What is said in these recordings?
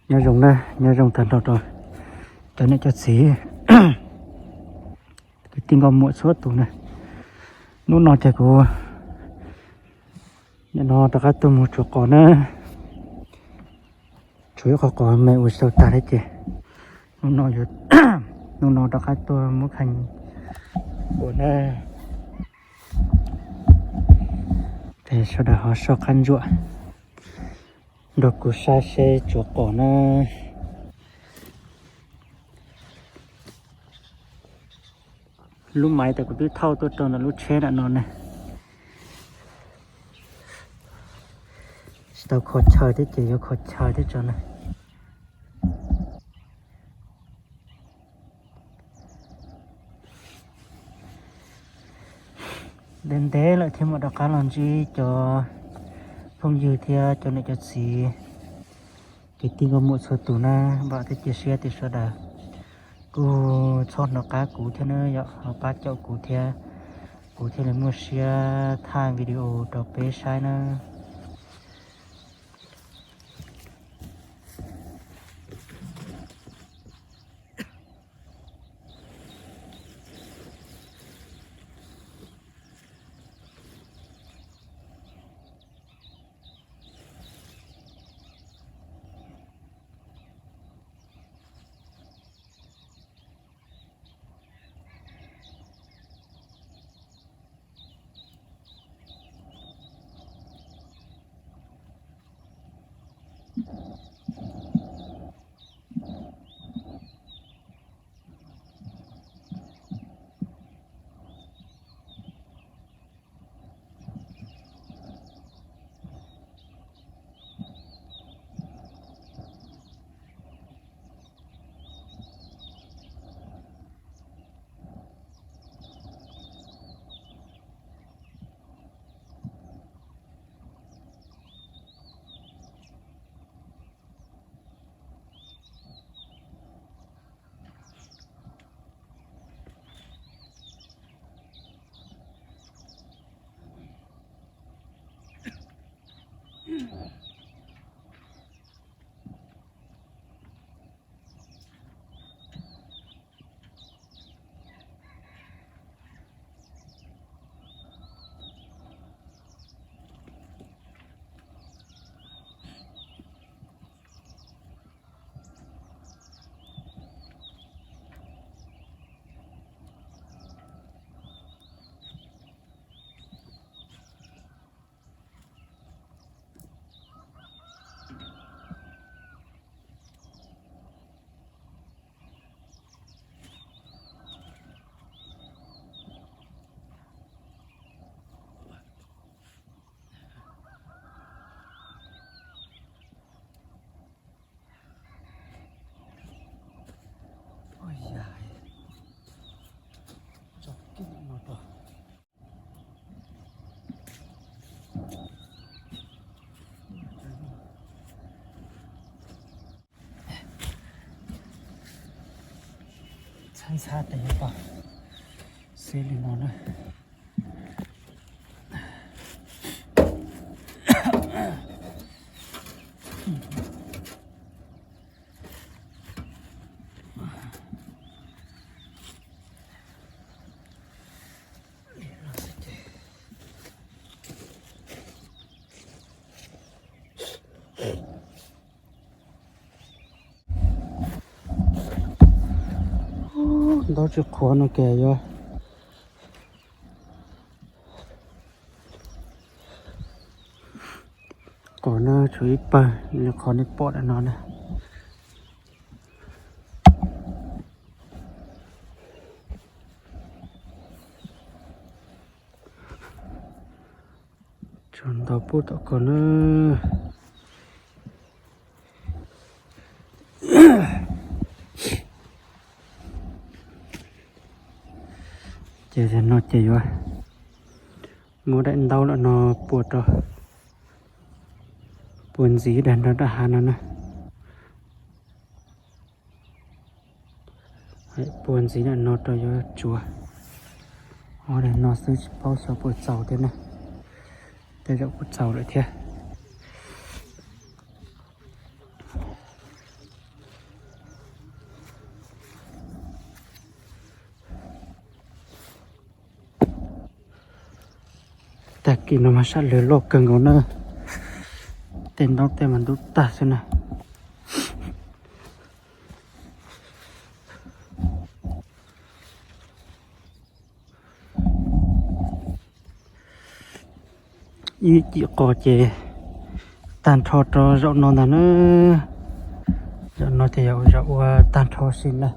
Nyob zoo na, nyob zoo tag nrho rau cov niam cov txiv, kwv tij nkauj muam txhua tus na. Hnub no ces kuv nim no rov qab tuaj mus tsuav qos na. Tshuav ib qho qos me ua tsis tau tag thiab ces hnub no, hnub no rov qab tuaj muab kheej ua na. Ces sawv daws ho soj qab ntsuam nrog kuv saib seb tsuav qos na. Lub maiv tas kuv twb thauj tuaj rau ntawm lub tsheb ntawm no ne. Tsis tau kho chaw thiab ces yuav kho chaw thiab tso na. Ntev ntev lawm thiaj mam rov qab los ntsib cov phooj ywg thiab cov niam cov txiv, kwv tij nkauj muam txhua tus na. Vam thiab cia siab tias sawv daws kuj txhob hnov qab kuv thiab na yom, ho pab caum kuv thiab, kuv thiaj li muaj siab thaij video rau peb saib na. Txhab ntxhab tes pom xib li no na. Ntaub tsis qhuav no ces yuav qos na, tshuav ib pawg li qhov nej pom ntawm no na. Tsuas ntau pub tom ko na. Ces no ces yuav muab daim ntaub lawm no pua rau, pua ntxiv dag nrog dab hav no na. Pua ntxiv no rau yuav tsuav. Ob dag no xwb tsis paub xyov puas txaus thiab na. Tej zaum kuj txaus lawm thiab. Tag kis no mas sab lwg loj kawg nkaus na, tej ntaub tej mas ntub tag xwb na. Ib cim qos ces tag nrho rau zaum no ntag na. Zaum no ces yog zaum ua tag nrho si na.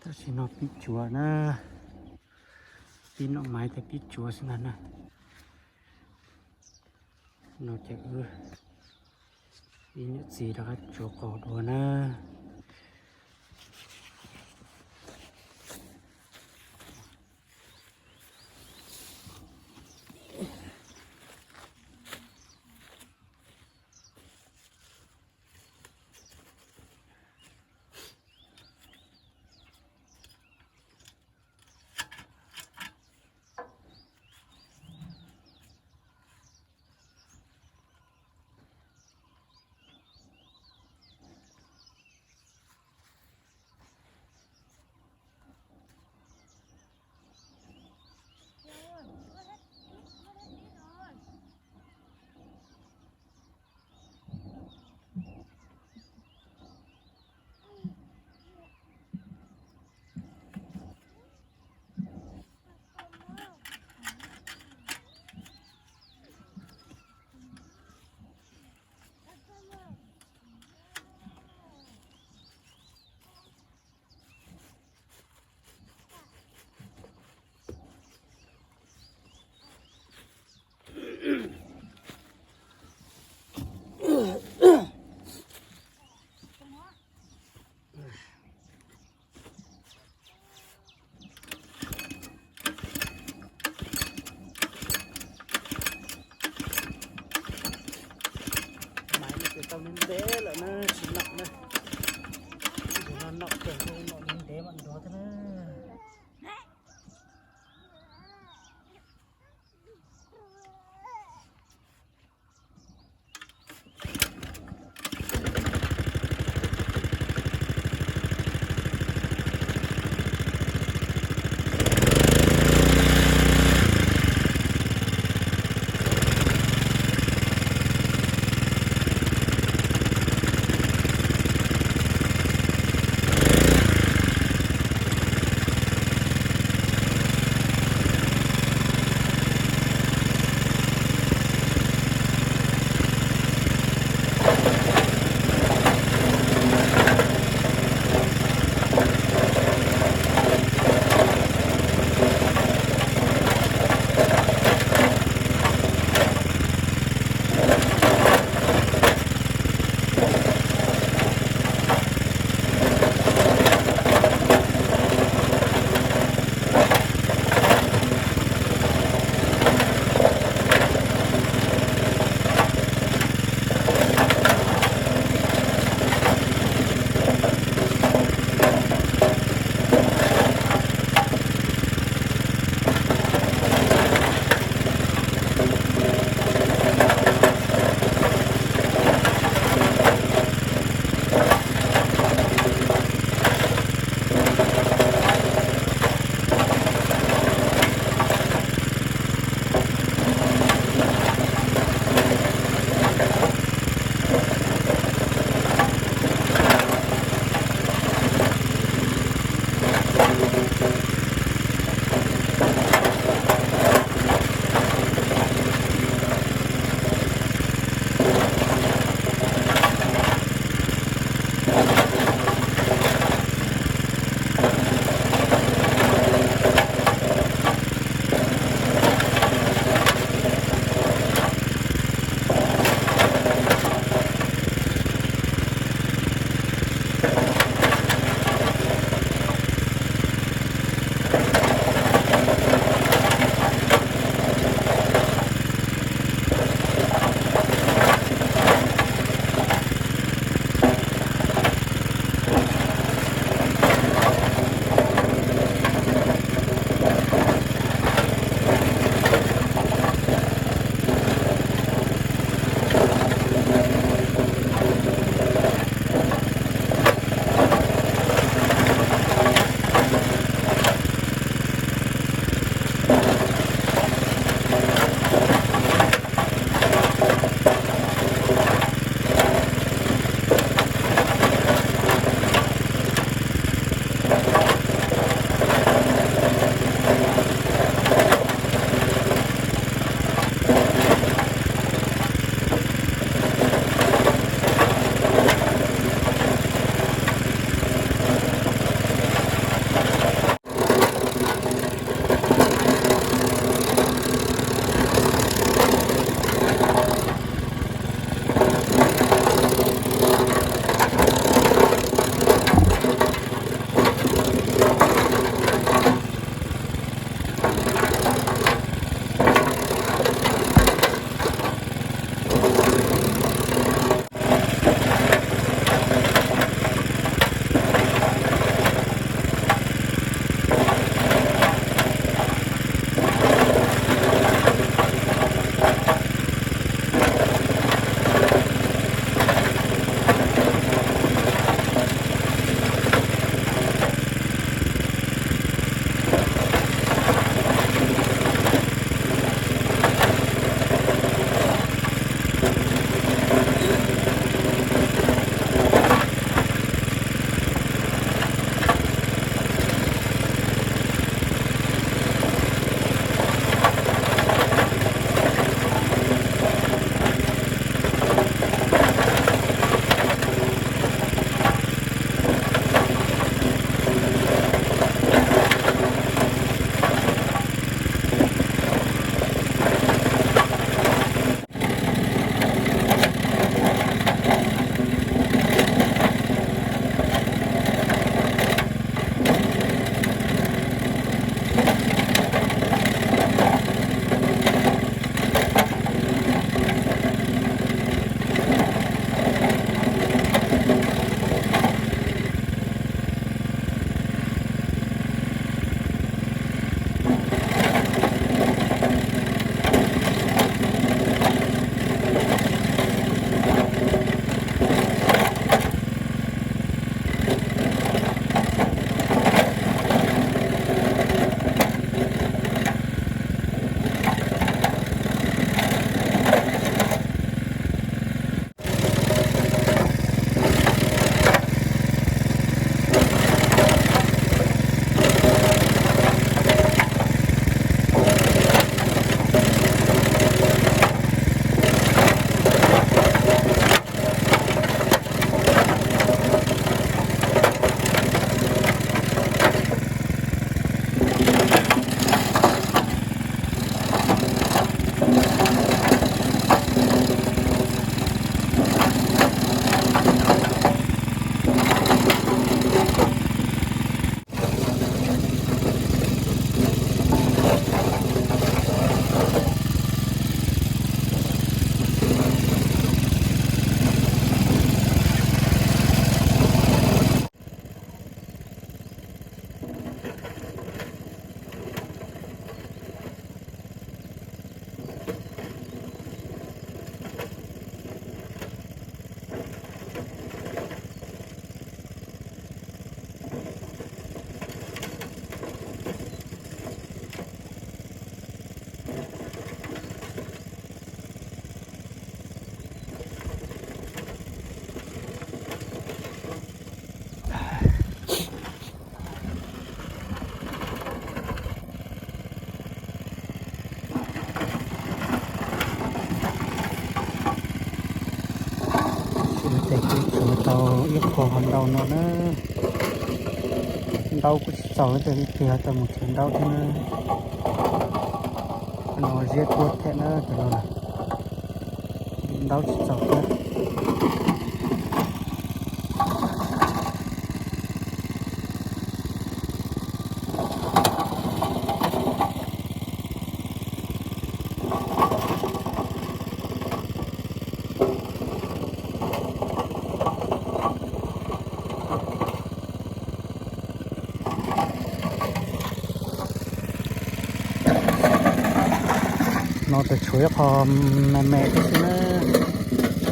Tam sim no pib tsuav na, pib noj maiv thiab pib tsuav xwb ntag na. No ces wb ib niam txiv rov qab tsuav qos dua na. Ua thiab na. Ib qho ho ntau no na, ntaub kuj tsis txaus, tes li tig tau mus txiav ntaub thiab na. No ziab tuab thiab na, cov no na, ntaub tsis txaus thiab. No tes tshuav ib qho me me thiab xwb na,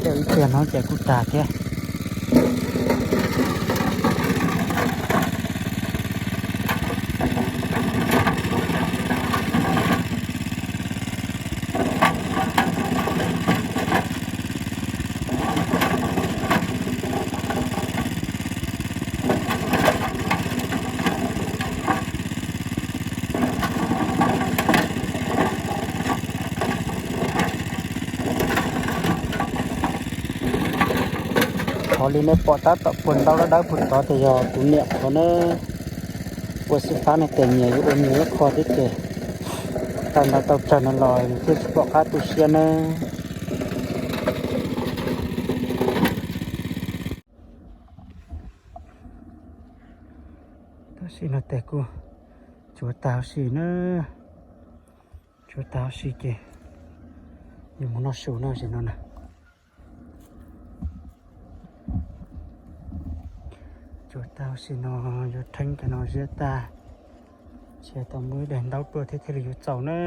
tej ib tiag no ces kuj tag thiab. Qhov li nej pom tab tom puag ntaub dawb dawb puag tod ces yog tus niam qhov na, ua xib fab no tes nyias yuav ua nyias ib qho thiab ces tau ntau tau tsawg no los nws thiaj tsis pom qab tu siab na. Tam sim no tes kuj tsuav tag huv si na, tsuav tag huv si ces yuav mus noj su no sim no na. Tsuav tag huv si no, yuav rheeb cov no ziab tag, cia tau muaj ib daim ntaub tuaj thiab thiaj li yuav txaus na.